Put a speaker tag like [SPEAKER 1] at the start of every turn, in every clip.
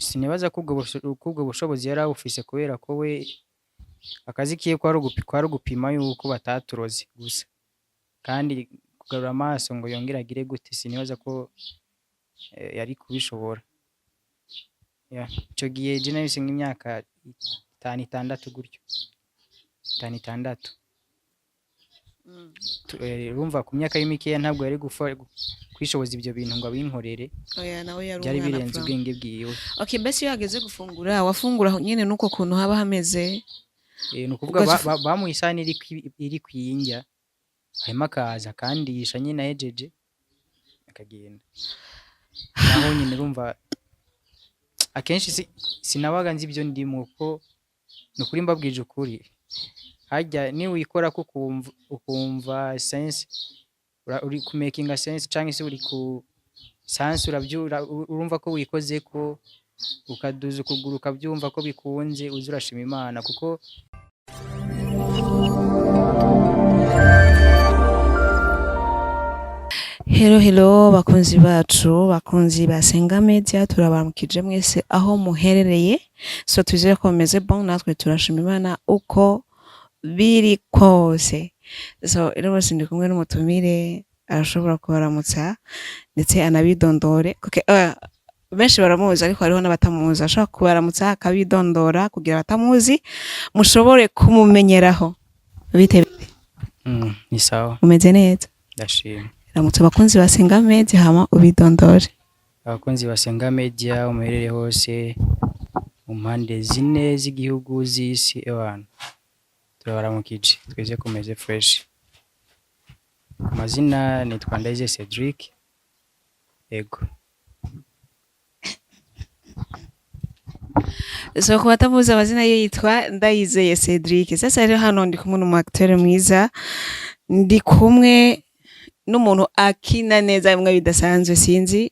[SPEAKER 1] Sinibaza ko ubwo bushobozi yari abufise, kubera ko we akazi kiwe kwari ugupima yuko bataturoze gusa, kandi kugarura amaso ngo yongere agire gute, sinibaza ko yari kubishobora. Yeah. Ico gihe je nahise nk'imyaka 5, 6 gutyo, 5, 6. Urumva ku myaka y'imikeya ntabwo yari kwishoboza ibyo bintu ngo abinkorere.
[SPEAKER 2] Oya, nawe yari
[SPEAKER 1] Byari
[SPEAKER 2] umwana.
[SPEAKER 1] birenze ubwenge bwiwe.
[SPEAKER 2] Okay, mbese iyo hageze gufungura, wafungura aho nyene nuko kuntu haba hameze?
[SPEAKER 1] Ni ukuvuga bamuha isahani iri kw'indya, hanyuma akaza akandisha nyine, ahejeje akagenda. Naho nyine urumva akenshi sinabaga nzi ibyo ndimo, kuko ni ukuri, mbabwije ukuri, harya niwikora ko ukumva sense, uri ku makinga sense canke se uri ku sense, urumva ko wikoze ko ukaduza ukuguru, ukabyumva ko bikunze, uza urashima Imana kuko
[SPEAKER 2] Hello, hello, bakunzi bacu, bakunzi ba Senga Media, turabaramukije mwese aho muherereye. So twizere ko mumeze bon, natwe turashima Imana uko biri kose. So rero bose ndi kumwe n'umutumire, arashobora kubaramutsa ndetse anabidondore. Okay, benshi baramuzi ariko hariho n'abatamuzi. Ashobora kubaramutsa akabidondora kugira abatamuzi mushobore kumumenyeraho. Bite bite?
[SPEAKER 1] Ni sawa.
[SPEAKER 2] Umeze neza?
[SPEAKER 1] Ndashima.
[SPEAKER 2] Ramutse abakunzi ba Senga Media hama ubidondore.
[SPEAKER 1] Abakunzi ba Senga Media, umuherere hose mu mpande zine z'igihugu, z'isi, ewana turabaramukije, tweze kumeze fresh. Amazina nitwa Ndayizeye Cedric, ego.
[SPEAKER 2] So ku batamuzi, amazina ye yitwa Ndayizeye Cedric. Sasa rero hano ndi kumwe n'umu acteur mwiza, ndi kumwe n'umuntu akina neza bimwe bidasanzwe. Sinzi,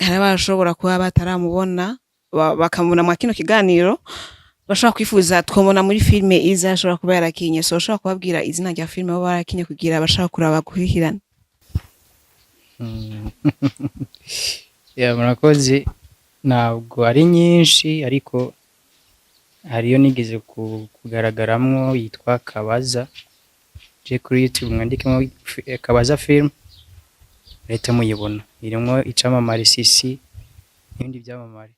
[SPEAKER 2] hari abashobora kuba bataramubona, bakamubona mwa kino kiganiro, bashobora kwifuza twamubona muri filime iza ashobora kuba yarakinye. So ushobora kubabwira izina rya filime baba barakinye kugira abashaka kuraba gukurikirana?
[SPEAKER 1] Yeah, murakoze. Ntabwo ari nyinshi, ariko hariyo nigeze kugaragaramwo yitwa Kabaza. Je kuri YouTube mwandikemo Kabaza film, leta muyibona, irimwo icamamare Sisi n'ibindi byamamare.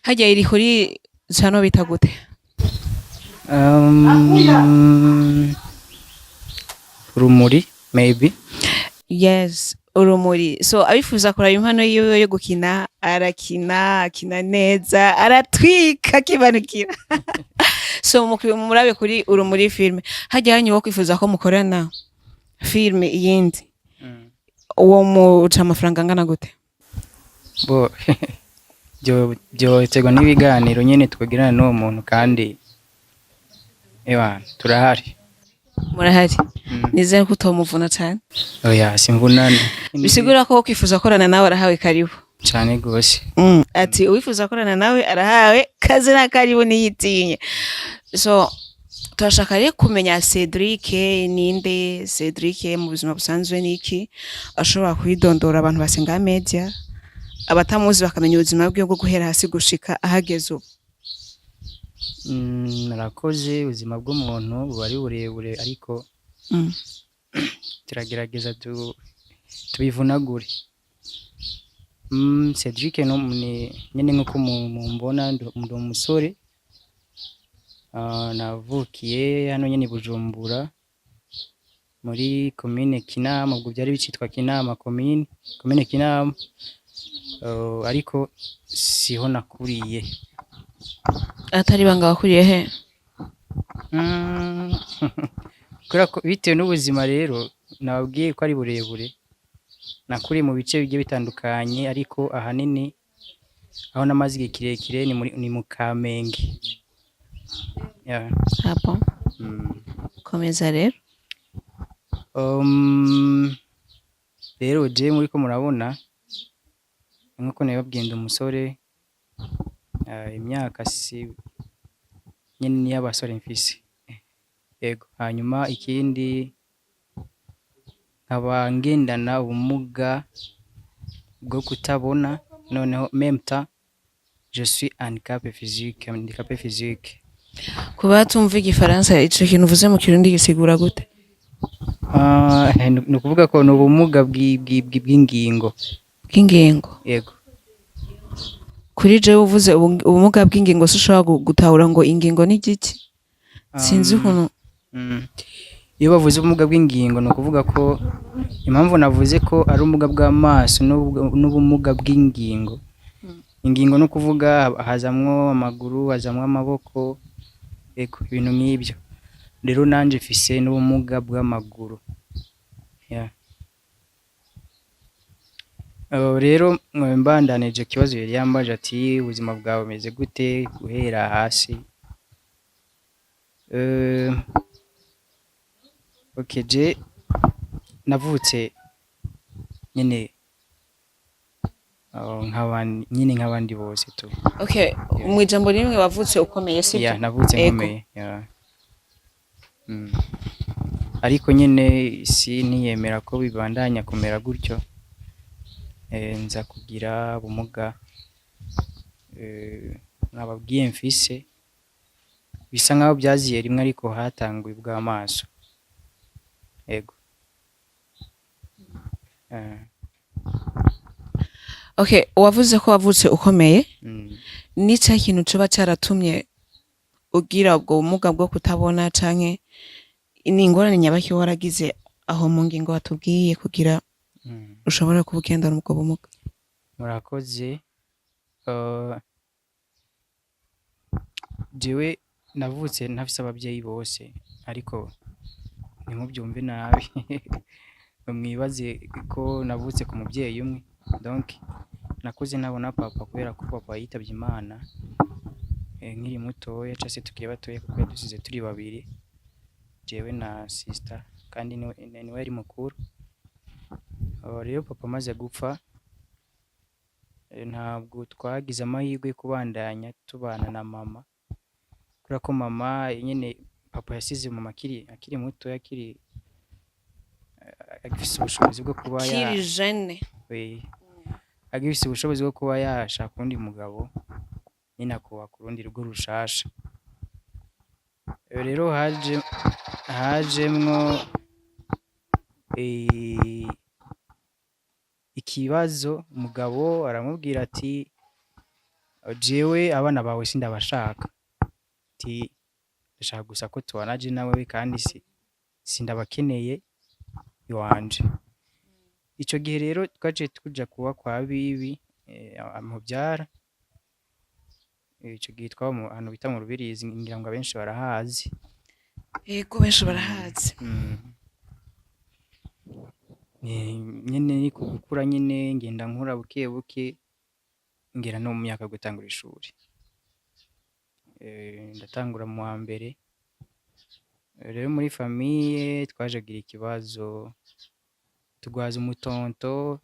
[SPEAKER 2] Harya iri kuri channel bita gute?
[SPEAKER 1] Rumuri maybe.
[SPEAKER 2] Yes, Urumuri. So abifuza kuraba impano yiwe yo gukina, arakina, akina neza, aratwika akimanukira. So murabe kuri Urumuri filme. Hajya hanyu wo kwifuza ko mukorana filme iyindi, uwo muca amafaranga angana gute?
[SPEAKER 1] Bo byo byoterwa n'ibiganiro nyene twagirana n'uwo muntu, kandi ewana turahari.
[SPEAKER 2] Murahari. Nizere ko utomuvuna cane.
[SPEAKER 1] Oya, simvunana.
[SPEAKER 2] Bisigura ko kwifuza gukorana nawe arahawe karibu.
[SPEAKER 1] Cane gose.
[SPEAKER 2] Ati uwifuza gukorana nawe arahawe kaze na karibu, niyitinye. So turashaka rero kumenya Cedric ninde, Cedric mu buzima busanzwe niki, ashobora kwidondora abantu basenga media, abatamuzi bakamenya ubuzima bwiwe bwo guhera hasi gushika ahageze ubu.
[SPEAKER 1] Murakoze. Ubuzima bw'umuntu buba ari burebure, ariko turagerageza tubivunagure. Cedric no ni nyene nkuko mumbona, ndi umusore. Navukiye hano nyene i Bujumbura muri komine Kinama, ubwo byari bicitwa Kinama komine, komine Kinama. Ariko siho nakuriye.
[SPEAKER 2] Atari banga, wakuriye he?
[SPEAKER 1] Kubera ko bitewe n'ubuzima rero nababwiye ko ari burebure, nakuriye mu bice bigiye bitandukanye, ariko ahanini aho namaze igihe kirekire ni mu Kamenge. Yeah.
[SPEAKER 2] Ah bon. Komeza rero.
[SPEAKER 1] Rero je muriko murabona, nkuko nabibabwiye, ndi umusore, imyaka si nyene ni y'abasore mfise. Yego, hanyuma ikindi nkaba ngendana ubumuga bwo kutabona. Noneho même temps je suis handicapé physique, handicapé physique.
[SPEAKER 2] Ku batumva igifaransa, ico kintu uvuze mu Kirundi gisigura gute?
[SPEAKER 1] Ah, ni ukuvuga ko ni ubumuga bw'ingingo.
[SPEAKER 2] Bw'ingingo?
[SPEAKER 1] Yego.
[SPEAKER 2] Kuri jewe uvuze ubumuga bw'ingingo, sinshobora gutahura ngo ingingo ni igiki, sinzi ukuntu.
[SPEAKER 1] Iyo bavuze ubumuga bw'ingingo, ni ukuvuga ko impamvu navuze ko ari ubumuga bw'amaso n'ubumuga bw'ingingo, ingingo ni ukuvuga hazamwo amaguru, hazamwo amaboko, ego, ibintu nk'ibyo. Rero nanje mfise n'ubumuga bw'amaguru, yeah. Rero mbandanije ikibazo yari yambaje ati: "Ubuzima bwawe bumeze gute guhera hasi?" Okay, je navutse nyene nyine nk'abandi bose tu.
[SPEAKER 2] Okay, mu ijambo rimwe wavutse ukomeye, sibyo?
[SPEAKER 1] Yeah, navutse nkomeye, yeah. Ariko nyine isi ntiyemera ko bibandanya kumera gutyo. Nza kugira ubumuga, nababwiye mfise bisa nkaho byaziye rimwe, ariko hatanguye ubw'amaso, yego.
[SPEAKER 2] Okay, wavuze ko wavutse ukomeye. Ni cya kintu coba caratumye ugira ubwo bumuga bwo kutabona, canke ni ingorane nyabaki waragize aho mu ngingo watubwiye kugira ushobore kuba ugendana ubwo bumuga?
[SPEAKER 1] Murakoze. Jewe navutse ntafise abavyeyi bose, ariko ntimuvyumve nabi, mwibaze ko navutse ku muvyeyi umwe. Donc nakuze ntabona papa, kubera ko papa yitavye Imana nkiri mutoya, case tukiri batoya, kuko yadusize turi babiri, jewe na sister, kandi niwe yari mukuru. Rero papa amaze gupfa, ntabwo twagize amahirwe yo kubandanya tubana na mama, kubera ko mama nyene, papa yasize mama akiri mutoya, akiri agifise ubushobozi bwo kuba ya
[SPEAKER 2] Akiri jeune.
[SPEAKER 1] We, agifise ubushobozi bwo kuba yashaka uwundi mugabo nyine, akubaka urundi rugo rushasha. Rero hajemwo ikibazo. Umugabo aramubwira ati: "Jewe abana bawe sindabashaka," ati: "Ndashaka gusa ko tubana je nawewe, kandi sindabakeneye iwanje." Ico gihe rero twaciye tuja kuba kwa bibi amuvyara. Ico gihe twaba ahantu bita mu Rubirizi, ngira ngo abenshi barahazi.
[SPEAKER 2] Yego, benshi barahazi.
[SPEAKER 1] Nyene ni ku gukura nyene, ngenda nkura buke buke, ngera no mu myaka yo gutangura ishuri. Ndatangura mu wa mbere. Rero muri famille twaje kugira ikibazo, tugwaza umutonto,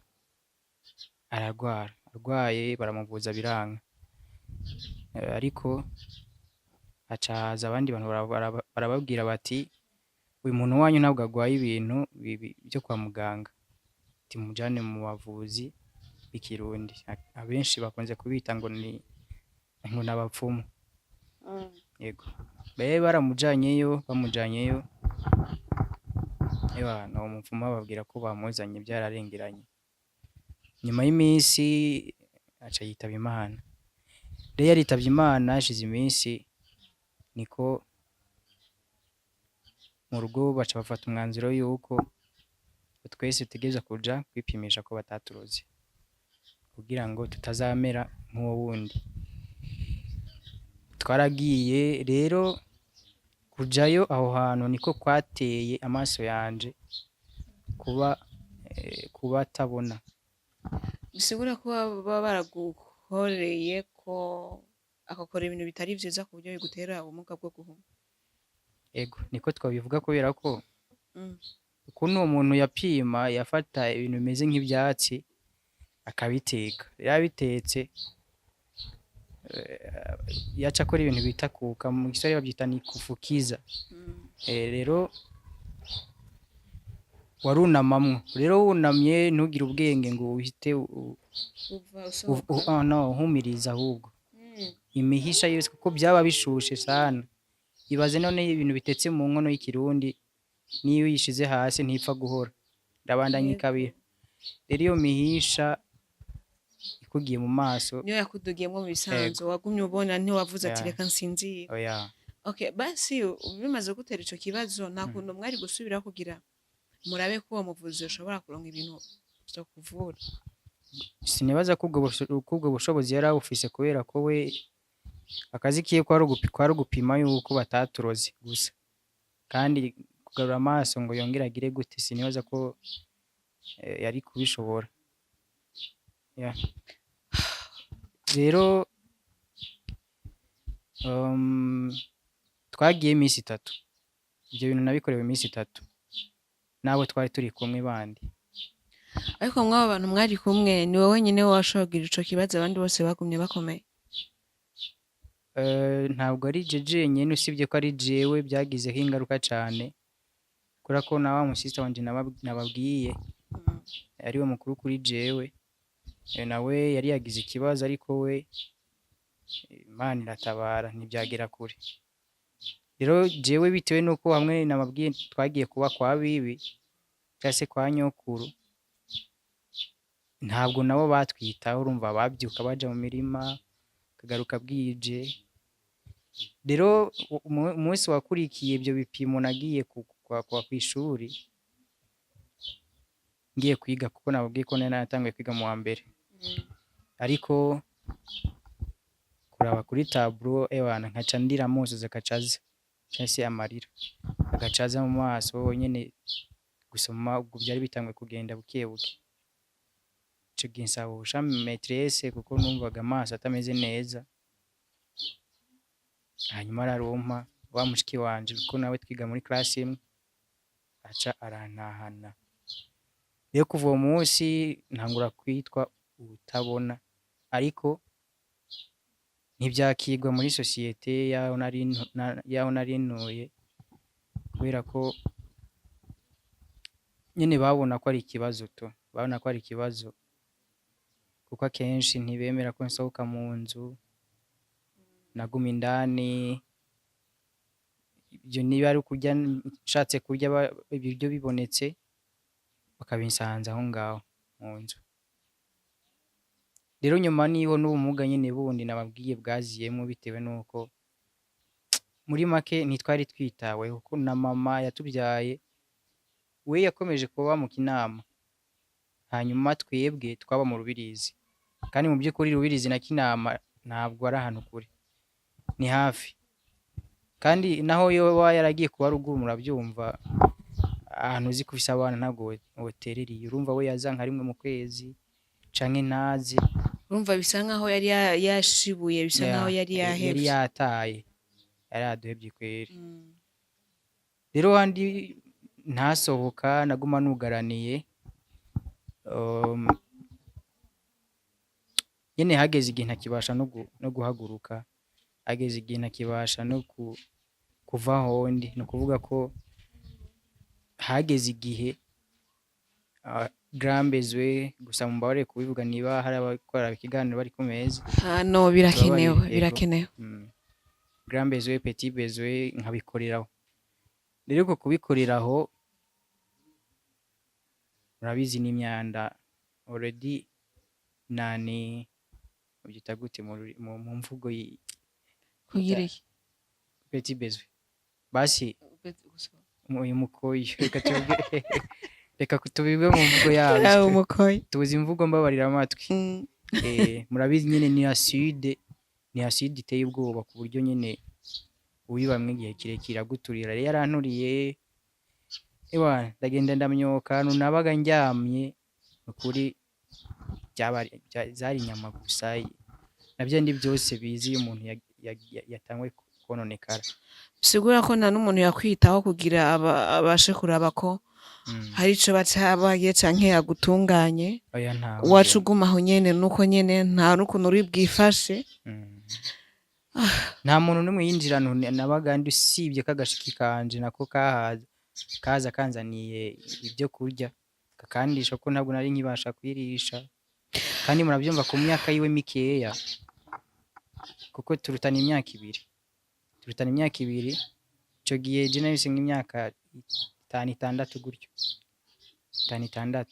[SPEAKER 1] aragwara. Arwaye baramuvuza biranka. Ariko haca haza abandi bantu, barababwira bati: "Uyu muntu wanyu ntabwo agwaye ibintu vyo kwa muganga, ati mumujane mu bavuzi b'ikirundi." Abenshi bakunze kubita ngo ni ngo n'abapfumu. Yego. Babe baramujanyeyo, bamujanyeyo, ewana uwo mupfumu bababwira ko bamuzanye vyararengeranye. Nyuma y'imisi aca yitaba Imana. Rero yaritavye Imana, hashize iminsi niko mu rugo baca bafata umwanzuro yuko twese dutegerezwa kuja kwipimisha ko bataturoze, kugira ngo tutazamera nk'uwo wundi. Twaragiye rero. Kujayo aho hantu niko kwateye amaso yanje kuba atabona.
[SPEAKER 2] Bisigura ko baba baragukoreye ko akakora ibintu bitari vyiza ku buryo bigutera ubumuga bwo guhuma?
[SPEAKER 1] Ego, niko twabivuga, kubera ko ukuntu uwo muntu yapima, yafata ibintu bimeze nk'ivyatsi akabiteka. Rero abitetse, yaca akora ibintu bita kuka, mu Giswahili bavyita ni kufukiza. Rero warunamamwo, rero wunamye ntugire ubwenge ngo uhite
[SPEAKER 2] Uva usohoka.
[SPEAKER 1] Oh, no, uhumiriza ahubwo imihisha yose, kuko byaba bishushe sana. Ibaze none ibintu bitetse mu nkono y'ikirundi, niyo uyishize hasi ntipfa guhora, ndabandanya ikabira. Rero iyo mihisha ikugiye mu maso.
[SPEAKER 2] Niyo yakudugiyemwo mu bisanzwe, wagumye ubona, ntiwavuze ati
[SPEAKER 1] Yeah.
[SPEAKER 2] reka nsinzire?
[SPEAKER 1] Oya.
[SPEAKER 2] Okay, basi bimaze gutera ico kibazo, nta kuntu mwari gusubira kugira murabe ko uwo muvuzi ushobora kuronka ibintu vyo kuvura?
[SPEAKER 1] Sinibaza ko ubwo bushobozi yari abufise, kubera ko we akazi kiwe kwari ugupima yuko bataturoze gusa. Kandi kugarura amaso ngo yongere agire gute, sinibaza ko yari kubishobora. Yeah. Rero twagiye iminsi 3, ivyo bintu nabikorewe iminsi 3 n'abo twari turi kumwe bandi.
[SPEAKER 2] Ariko mw'abo bantu mwari kumwe, ni wowe wenyine washobora kugira ico kibazo, abandi bose bagumye bakomeye?
[SPEAKER 1] Ntabwo ari je jenyene, usibye ko ari jewe byagizeho ingaruka cane, kubera ko na wa musista wanje nababwiye ariwe mukuru kuri jewe, nawe yari yagize ikibazo, ariko we Imana iratabara ntibyagera kure. Rero jewe bitewe nuko hamwe nababwiye twagiye kuba kwa bibi cyangwa se kwa nyokuru, ntabwo nabo batwitaho. Urumva babyuka baja mu mirima, bakagaruka bwije. Rero umunsi wakurikiye ibyo bipimo, nagiye kw'ishuri ngiye kwiga, kuko nababwiye ko nari naratanguye kwiga mu wa mbere. Ariko kuraba kuri tableau, ewana, nkaca ndira, amosozi agaca aza, canke se amarira agaca aza mu maso nyene. Gusoma ubwo byari bitanguye kugenda buke buke. Ico gihe nsaba ubufasha maîtresse, kuko numvaga amaso atameze neza. Hanyuma ararumpa wa mushiki wanje, kuko nawe twiga muri classe imwe, aca arantahana. Rero kuva uwo munsi ntangura kwitwa uwutabona, ariko ntivyakirwa muri société yaho nari ntuye, kubera ko nyene babona ko ari ikibazo tu, babona ko ari ikibazo, kuko akenshi ntibemera ko nsohoka mu nzu, naguma indani. Ivyo niba ari ukurya, nshatse kurya ibiryo bibonetse bakabinsanza aho ngaho mu nzu. Rero nyuma niho n'ubumuga nyene bundi nababwiye bwaziyemwo, bitewe nuko muri make ntitwari twitaweho, kuko na mama yatuvyaye we yakomeje kuba mu Kinama, hanyuma twebwe twaba mu Rubirizi. Kandi mu by'ukuri Rubirizi na Kinama ntabwo ari ahantu kure, ni hafi. Kandi naho yoba yaragiye kuba ruguru, murabyumva, ahantu uzi ko ufise abana ntabwo woterera iyo. Urumva we yaza nka rimwe mu kwezi canke ntaze.
[SPEAKER 2] Urumva bisa nkaho yari yashibuye, bisa nkaho yari
[SPEAKER 1] yari
[SPEAKER 2] yahevye.
[SPEAKER 1] Yataye, yari yaduhevye kweri. Rero handi ntasohoka, naguma nugaraniye. Nyene hageze igihe ntakibasha no guhaguruka, hageze igihe ntakibasha no kuva aho ndi. Ni ukuvuga ko hageze igihe grand besoin gusa, mumbabarire kubivuga, niba hari abakora ikiganiro bari ku meza.
[SPEAKER 2] Hano birakenewe.
[SPEAKER 1] Tubabarire, yego.
[SPEAKER 2] Birakenewe.
[SPEAKER 1] Grand besoin, petit besoin, nkabikoreraho. Rero uko kubikoreraho, murabizi n'imyanda already, nani, ubyita gute mu mvugo
[SPEAKER 2] Kugira iki?
[SPEAKER 1] Petit besoin basi, uyu mukoyo, reka tuvuge, reka tubibe mu mvugo
[SPEAKER 2] Yawe
[SPEAKER 1] yabyo.
[SPEAKER 2] Umukoyo.
[SPEAKER 1] Tubuze imvugo, mbabarira amatwi. Murabizi nyene ni acide, ni acide iteye ubwoba, ku buryo nyene uyibamwe igihe kirekire aguturira. Rero yaranturiye, ewa, ndagenda ndamyoka ahantu nabaga ndyamye. Nukuri zari inyama gusa, na vyandi byose bizi iyo umuntu yatanguye kononekara.
[SPEAKER 2] Bisigura ko nta n'umuntu yakwitaho kugira abashe kuraba ko hari ico bacabaye canke yagutunganye?
[SPEAKER 1] Oya, ntawe.
[SPEAKER 2] Waca uguma aho nyene, nuko nyene nta n'ukuntu uri bwifashe.
[SPEAKER 1] Nta muntu n'umwe yinjira ahantu nabaga ndi, usibye ko agashiki kanje nako kahaza, kaza kanzaniye ibyo kurya, kakandisha, kuko ntabwo nari nkibasha kwirisha. Kandi murabyumva ku myaka yiwe mikeya, kuko turutana imyaka 2, turutana imyaka 2. Ico gihe je nahise nk'imyaka 5, 6 gutyo, 5, 6.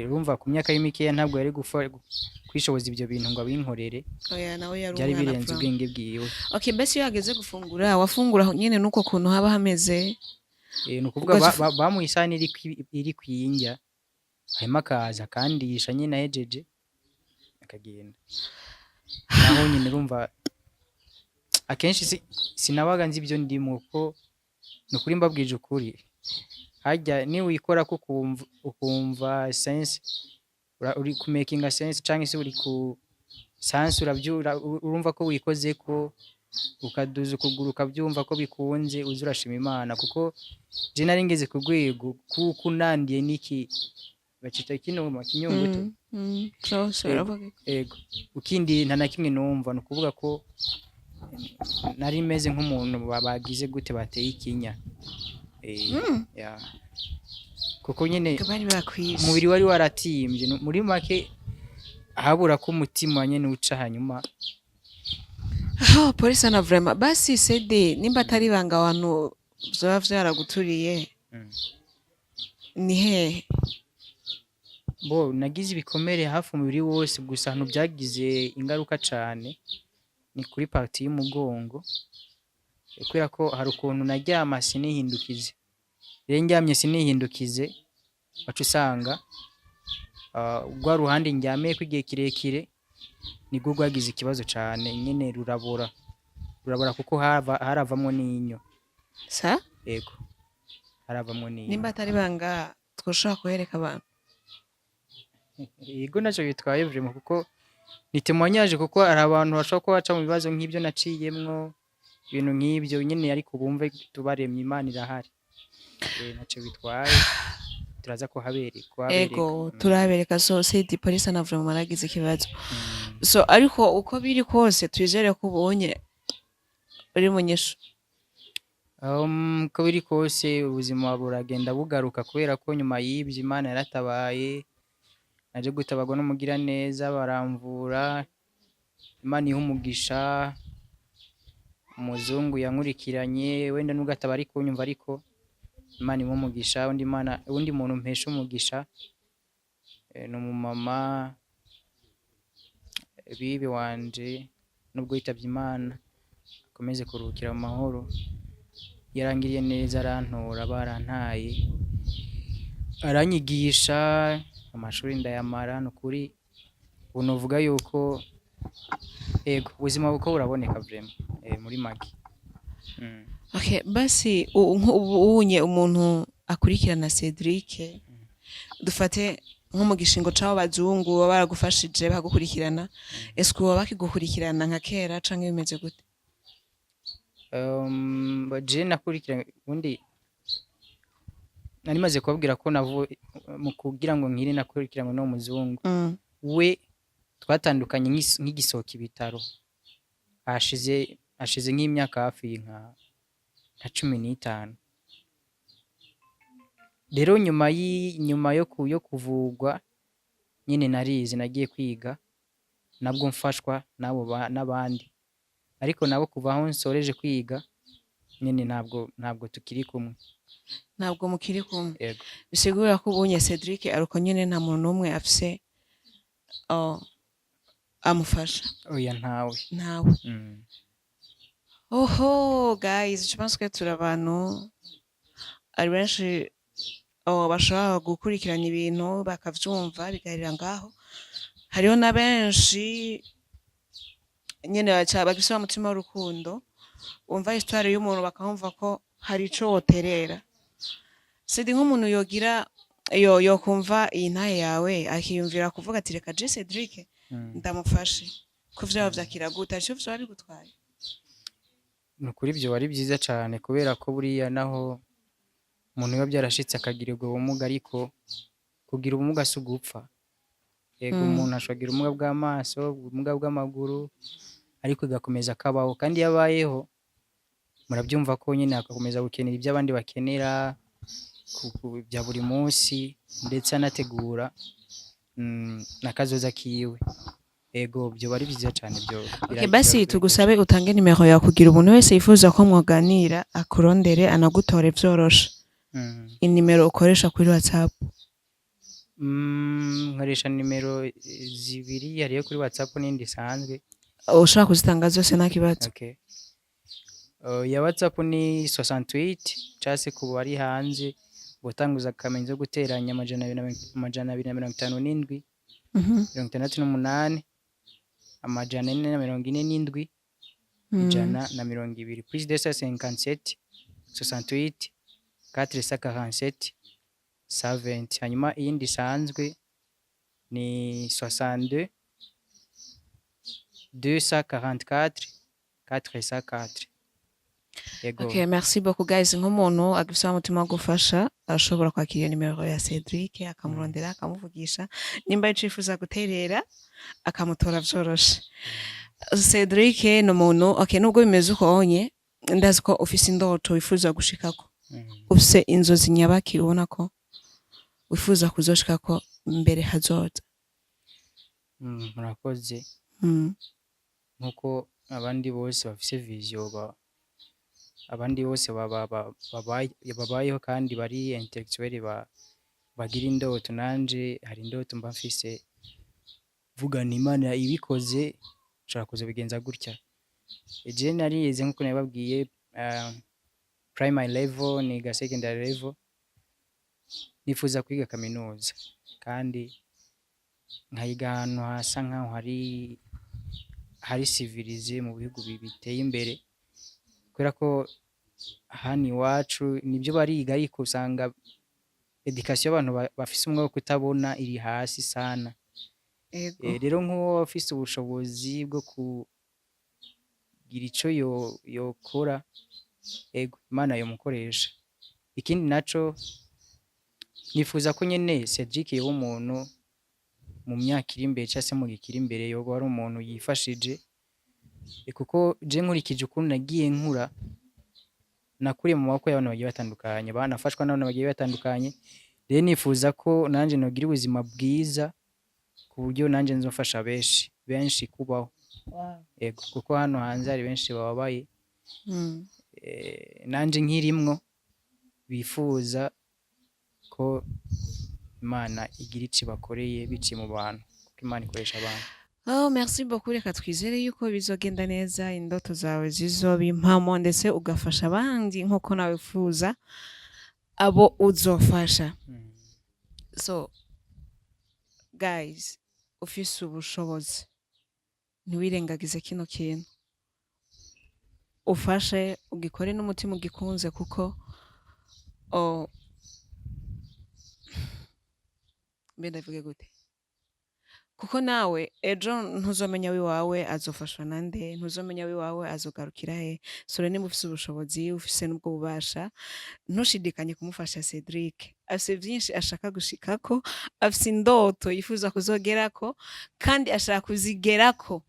[SPEAKER 1] Urumva ku myaka y'imikeya ntabwo yari kwishoboza ibyo bintu ngo abinkorere.
[SPEAKER 2] Oya, nawe yari
[SPEAKER 1] Byari
[SPEAKER 2] umwana.
[SPEAKER 1] birenze
[SPEAKER 2] From
[SPEAKER 1] ubwenge bwiwe.
[SPEAKER 2] Okay, mbese iyo hageze gufungura, wafungura nyene nuko kuntu haba hameze?
[SPEAKER 1] Ni ukuvuga
[SPEAKER 2] Ugaca
[SPEAKER 1] bamuha isahani iri kw'indya, hanyuma akaza akandisha nyine ahejeje akagenda. Naho nyine urumva akenshi sinabaga nzi ibyo ndimo, kuko ni ukuri mbabwije ukuri, harya niwikorako ukumva sense uri ku making sense canke se uri ku sense, urumva ko wikozeko, ukaduza ukuguru ukabyumva ko bikunze, uza urashima Imana. Kuko je nari ngeze ku rwego kuko unandiye n'iki bacita kinuma kinyunguto.
[SPEAKER 2] So
[SPEAKER 1] Ego.
[SPEAKER 2] uravuga iki?
[SPEAKER 1] Ego, ukindi nta na kimwe numva. Ni ukuvuga ko nari meze nk'umuntu bagize gute, bateye ikinya. Ya. Kuko nyine
[SPEAKER 2] Bari bakwishe.
[SPEAKER 1] umubiri wari waratimbye. Muri make habura ko umutima nyene uca hanyuma.
[SPEAKER 2] Oh, pole sana vraiment. Basi Cede, nimba atari ibanga, abantu vyoba vyaraguturiye ni hehe?
[SPEAKER 1] Bo nagize ibikomere hafi umubiri wose, gusa ahantu byagize ingaruka cane ni kuri partie y'umugongo. Kubera ko hari ukuntu naryama sinihindukize. Rero ndyamye sinihindukize, waca usanga rwa ruhande ndyamiyeko igihe kirekire nirwo rwagize ikibazo cane nyene, rurabora, rurabora kuko haravamwo n'inyo.
[SPEAKER 2] Sa?
[SPEAKER 1] Ego, haravamwo n'inyo.
[SPEAKER 2] Nimba atari ibanga, twoshobora kuhereka abantu?
[SPEAKER 1] Yego, ntaco bitwaye vraiment, kuko ni témoignage, kuko hari abantu bashobora kuba baca mu bibazo nk'ivyo naciyemwo, ibintu nk'ivyo nyene, ariko bumve tubaremye Imana irahari. Ntaco bitwaye, turaza kuhabereka.
[SPEAKER 2] Ego, turabereka. So Cede, pole sana vraiment, maragize ikibazo. So ariko uko biri kose twizere ko ubonye uri mu nyishu.
[SPEAKER 1] Uko biri kose ubuzima buragenda bugaruka, kubera ko nyuma y'ivyo Imana yaratabaye, naje gutabarwa n'umugiraneza baramvura, Imana ihe umugisha umuzungu yankurikiranye, wenda nubwo ataba ari kunyumva ariko Imana imuhe umugisha. Undi Imana, uwundi muntu mpesha umugisha ni umumama bibi wanje, nubwo yitavye Imana akomeze kuruhukira mu mahoro, yarangiriye neza, arantora barantaye, aranyigisha amashuri ndayamara. Nukuri ubu novuga yuko ego ubuzima buko buraboneka vraiment, muri make.
[SPEAKER 2] Okay, basi ubu unye umuntu akurikirana Cedric, dufate nko mu gishingo c'abo bazungu baba baragufashije bagukurikirana, ese ubu baba bakigukurikirana nka kera canke bimeze gute?
[SPEAKER 1] Je nakurikiranye ubundi nari maze kubabwira ko mu kugira ngo nkire nakurikiranwe n'uwo muzungu. We twatandukanye nkigisohoka ibitaro, hashize nk'imyaka hafi nka 15. Rero nyuma yo kuvugwa nyine narize, nagiye kwiga nabwo mfashwa n'abo n'abandi, ariko nabo kuva aho nsoreje kwiga nyine ntabwo tukiri kumwe.
[SPEAKER 2] Ntabwo mukiri kumwe?
[SPEAKER 1] Yego.
[SPEAKER 2] Bisigura ko ubunye Cedric aruko nyene nta muntu n'umwe afise, oh, amufasha?
[SPEAKER 1] Oya, ntawe.
[SPEAKER 2] Ntawe. Oho guys, je pense que turi abantu ari benshi, oh, bashobora gukurikirana ibintu bakavyumva bigaherera ngaho. Hariho na benshi nyene baca bagifise wa mutima w'urukundo, bumva histoire y'umuntu bakumva ko hari ico woterera. Sidi, nk'umuntu yogira yo yokumva iyi ntahe yawe akiyumvira kuvuga ati reka je Cedric ndamufashe, ko vyaba vyakira gute? Hari ico vyoba bigutwaye?
[SPEAKER 1] Ni ukuri ivyo ari byiza cane, kubera ko buriya naho umuntu biba byarashitse akagira ubwo bumuga, ariko kugira ubumuga si ugupfa. Yego, umuntu ashobora kugira ubumuga bw'amaso, ubumuga bw'amaguru, ariko agakomeza akabaho. Kandi iyo abayeho murabyumva ko nyine agakomeza gukenera ibyo abandi bakenera bya buri munsi, ndetse anategura. Nakazoza kiwe. Ego, byo ari byiza cyane byo.
[SPEAKER 2] Okay, basi tugusabe utange nimero yawe kugira umuntu wese yifuza ko mwaganira akurondere, anagutore vyoroshe. Inimero ukoresha kuri WhatsApp.
[SPEAKER 1] Nkoresha nimero zibiri, hariyo kuri WhatsApp n'indi isanzwe.
[SPEAKER 2] Ushaka kuzitanga zose, nta kibazo.
[SPEAKER 1] Okay. Ya WhatsApp ni 68, case ku bari hanze gutanguza akamenyetso ko guteranya 257 68 447 120, +257 68 447 120. Hanyuma iyindi isanzwe ni 62 244 404. Yego.
[SPEAKER 2] Okay, merci beaucoup guys. Nk'umuntu agifise umutima wo gufasha ashobora kwakira iyo nimero ya Cedric, akamurondera, akamuvugisha, nimba yifuza guterera akamutora vyoroshe. Cedric ni umuntu, okay, nubwo bimeze uko onye, ndazi ko ufise indoto wifuza gushikako. Ufise inzozi nyabaki ubona ko wifuza kuzoshikako mbere hazoza?
[SPEAKER 1] Murakoze. Nkuko abandi bose bafise vision, abandi bose babayeho kandi bari intellectuel, bagira indoto, nanje hari indoto mba mfise, vuga nti Imana ibikoze nshobora kuzobigenza gutya. Je narize nkuko nabibabwiye, primary level, niga secondary level, nifuza kwiga kaminuza kandi nkayiga ahantu hasa nkaho hari civilisé, mu bihugu biteye imbere, kubera ko hano iwacu nibyo bariga, ariko usanga éducation y'abantu bafise ubumuga bwo kutabona iri hasi sana. Rero nk'uwo afise ubushobozi bwo kugira ico yokora, ego, Imana yomukoresha. Ikindi naco, nifuza ko nyene Cedric yoba umuntu mu myaka iri imbere, canke se mu gihe kiri imbere, yoba ari umuntu yifashije, kuko je nkurikije ukuntu nagiye nkura, nakuriye mu maboko y'abantu bagiye batandukanye, banafashwa n'abantu bagiye batandukanye. Rero nifuza ko nanje nogira ubuzima bwiza ku buryo nanje nzofasha benshi benshi kubaho. Ego, kuko hano hanze hari benshi bababaye, nanje nkirimwo, bifuza ko Imana igira ico ibakoreye biciye mu bantu, kuko Imana ikoresha abantu.
[SPEAKER 2] Oh, merci beaucoup. Reka twizere yuko bizogenda neza, indoto zawe zizoba impamo, ndetse ugafasha abandi nkuko nawe wifuza abo uzofasha. So guys, ufise ubushobozi, ntiwirengagize kino kintu, ufashe, ugikore n'umutima ugikunze, kuko oh, mbe ndavuge gute, kuko nawe ejo ntuzomenya wiwawe azofashwa nande, ntuzomenya wiwawe azogarukira he. So rero nimba ufise ubushobozi, ufise n'ubwo bubasha, ntushidikanye kumufasha. Cedric afise vyinshi ashaka gushikako, afise indoto yifuza kuzogerako kandi ashaka kuzigerako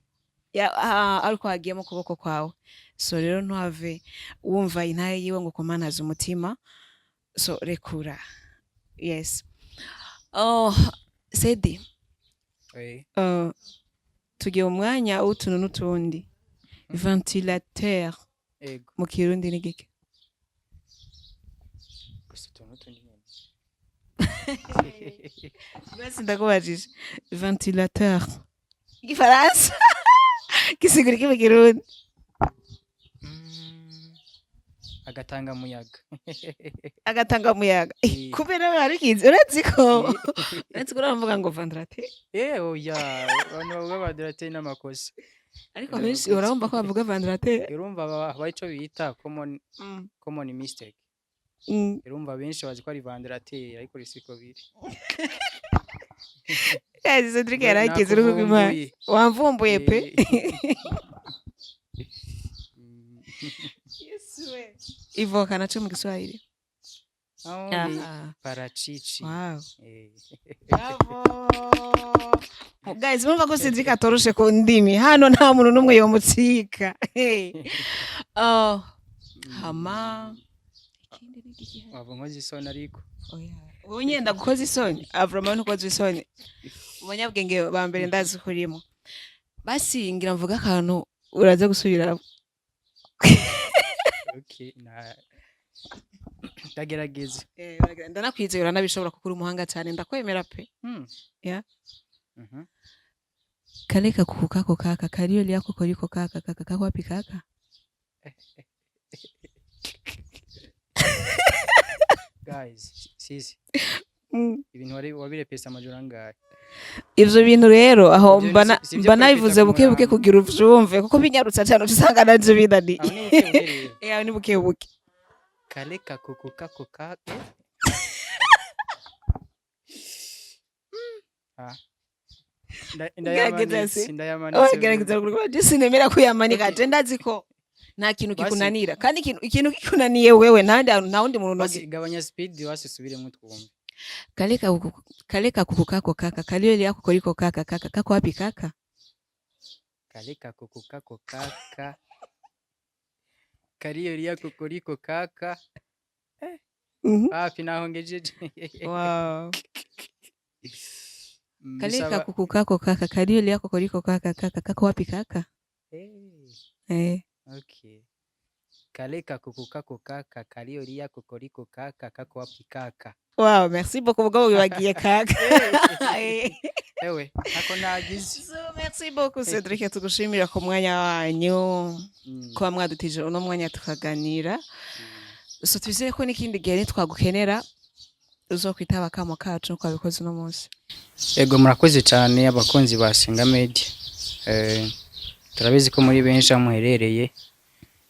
[SPEAKER 2] ariko hagiye mu kuboko kwawe. So rero ntuhave wumva intahe yiwe ngo ukomanaze umutima, so rekura. Yes, oh Cedi. Tugiye mu mwanya w'utuntu n'utundi. Ventilateur mu Kirundi ni gike?
[SPEAKER 1] Gusa utuntu n'utundi nyene.
[SPEAKER 2] Basi ndakubajije, ventilateur igifaransa gisigura iki mu Kirundi?
[SPEAKER 1] Agatanga muyaga.
[SPEAKER 2] Agatanga muyaga. Kubera barikizi, uretse ko uravuga ngo ventilateur.
[SPEAKER 1] Oya, abantu bavuga ventilateur n'amakosa.
[SPEAKER 2] Ariko benshi urabumva ko bavuga ventilateur.
[SPEAKER 1] Urumva haba ico bita common mistake. Urumva benshi bazi ko ari ventilateur, ariko siko biri.
[SPEAKER 2] Guys, Cedric yarakize uri kubimana.
[SPEAKER 1] Nakuvumbuye.
[SPEAKER 2] Wamvumbuye pe. Ivoka naco mu Giswahili?
[SPEAKER 1] Aho ni parachichi.
[SPEAKER 2] Wow. Bravo. Guys, murumva ko Cedric atoroshe ku ndimi. Hano nta muntu n'umwe yomutsika. Hey. Oh, hama ikindi ni igiki?
[SPEAKER 1] Wava nkoze isoni ariko.
[SPEAKER 2] Oya. Ubu nyine ndagukoza isoni. Ah, vraiment ntukoze isoni, umunyabwenge ba mbere ndazi kurimo. Basi ngira mvuga akantu, uraza gusubiramo.
[SPEAKER 1] Okay, ndagerageza.
[SPEAKER 2] Eh, ndanakwizera, uranabishobora kuko uri umuhanga cyane, ndakwemera pe. Yeah. Kale kakuku kako kaka kariyo lyako koriko kaka kaka kako wapi kaka?
[SPEAKER 1] Guys, sisi ibintu wari wabirepesa amajoro angahe?
[SPEAKER 2] Ivyo bintu rero aho
[SPEAKER 1] Ivyo
[SPEAKER 2] mba
[SPEAKER 1] si ivyo
[SPEAKER 2] mba
[SPEAKER 1] kurepeta
[SPEAKER 2] nabivuze
[SPEAKER 1] ku
[SPEAKER 2] buke buke
[SPEAKER 1] murango.
[SPEAKER 2] Kugira uvyumve, kuko binyarutsa cyane usanga navyo binaniye.
[SPEAKER 1] Aho ni buke buke rero.
[SPEAKER 2] Eh, aho ni buke buke.
[SPEAKER 1] Kale kakuku kako kake. Ah.
[SPEAKER 2] Gerageza
[SPEAKER 1] Ndayamanitse,
[SPEAKER 2] se.
[SPEAKER 1] ndayamanitse.
[SPEAKER 2] Gerageza kuruka, je sinemera kuyamanika.
[SPEAKER 1] Okay.
[SPEAKER 2] Je ndazi ko nta kintu
[SPEAKER 1] Basi.
[SPEAKER 2] kikunanira, kandi ikintu kikunaniye wewe, nta wundi muntu
[SPEAKER 1] Basi
[SPEAKER 2] nogi.
[SPEAKER 1] gabanya speed, wasi usubiremo twumve.
[SPEAKER 2] Kale kakuku kako kaka kariyo lyako koriko kaka kaka kako wapi kaka?
[SPEAKER 1] Kale kakuku kako kaka. Kariyo riya kokoriko kaka. Hafi naho ngejeje.
[SPEAKER 2] Wow. Kale kakuku kako kaka kariyo lyako koriko kaka kaka kako wapi kaka?
[SPEAKER 1] Eh.
[SPEAKER 2] Eh.
[SPEAKER 1] Okay. Kale kakuku kako kaka kariyo riya kokoriko kaka kako wapi kaka?
[SPEAKER 2] Wow, merci beaucoup. Mugabo wibagiye kaka. Eh.
[SPEAKER 1] Ewe, ntako nagize.
[SPEAKER 2] So, merci beaucoup Cedric, tugushimira ku mwanya wanyu, kuba mwadutije uno mwanya tukaganira. So twizere ko n'ikindi gihe nitwagukenera uzokwitaba akamo kacu nkuko wabikoze uno munsi.
[SPEAKER 1] Ego, murakoze cyane abakunzi ba Senga Media. Turabizi ko muri benshi aho muherereye.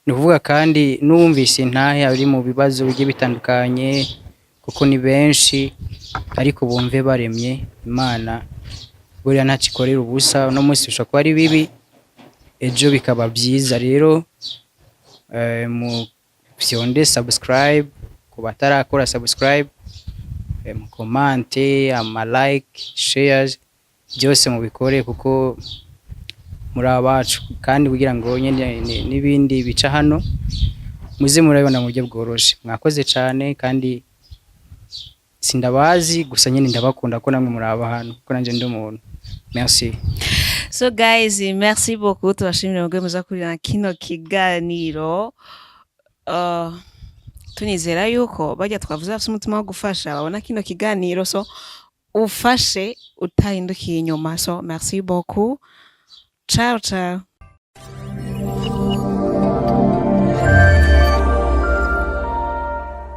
[SPEAKER 1] Ni ukuvuga kandi n'uwumvise intahe ari mu bibazo bigiye bitandukanye, kuko ni benshi, ariko bumve baremye. Imana buriya ntacyo ikorera ubusa. Uno munsi bishobora kuba ari bibi, ejo bikaba byiza. Rero mu fyonde subscribe ku batarakora subscribe, mukomante, ama like, shares, byose mubikore kuko muri abacu, kandi kugira ngo nyine n'ibindi bica hano muze murabibona mu buryo bworoshe. Mwakoze cyane, kandi sindabazi gusa nyine ndabakunda ko namwe muri aba hano, kuko nanjye ndi umuntu. Merci.
[SPEAKER 2] So guys, merci beaucoup, tubashimire mubwe muza kurira kino kiganiro. Tunizera yuko bajya twavuze bafite umutima wo gufasha babona kino kiganiro, so ufashe utahindukiye inyuma. So merci beaucoup, ciao ciao.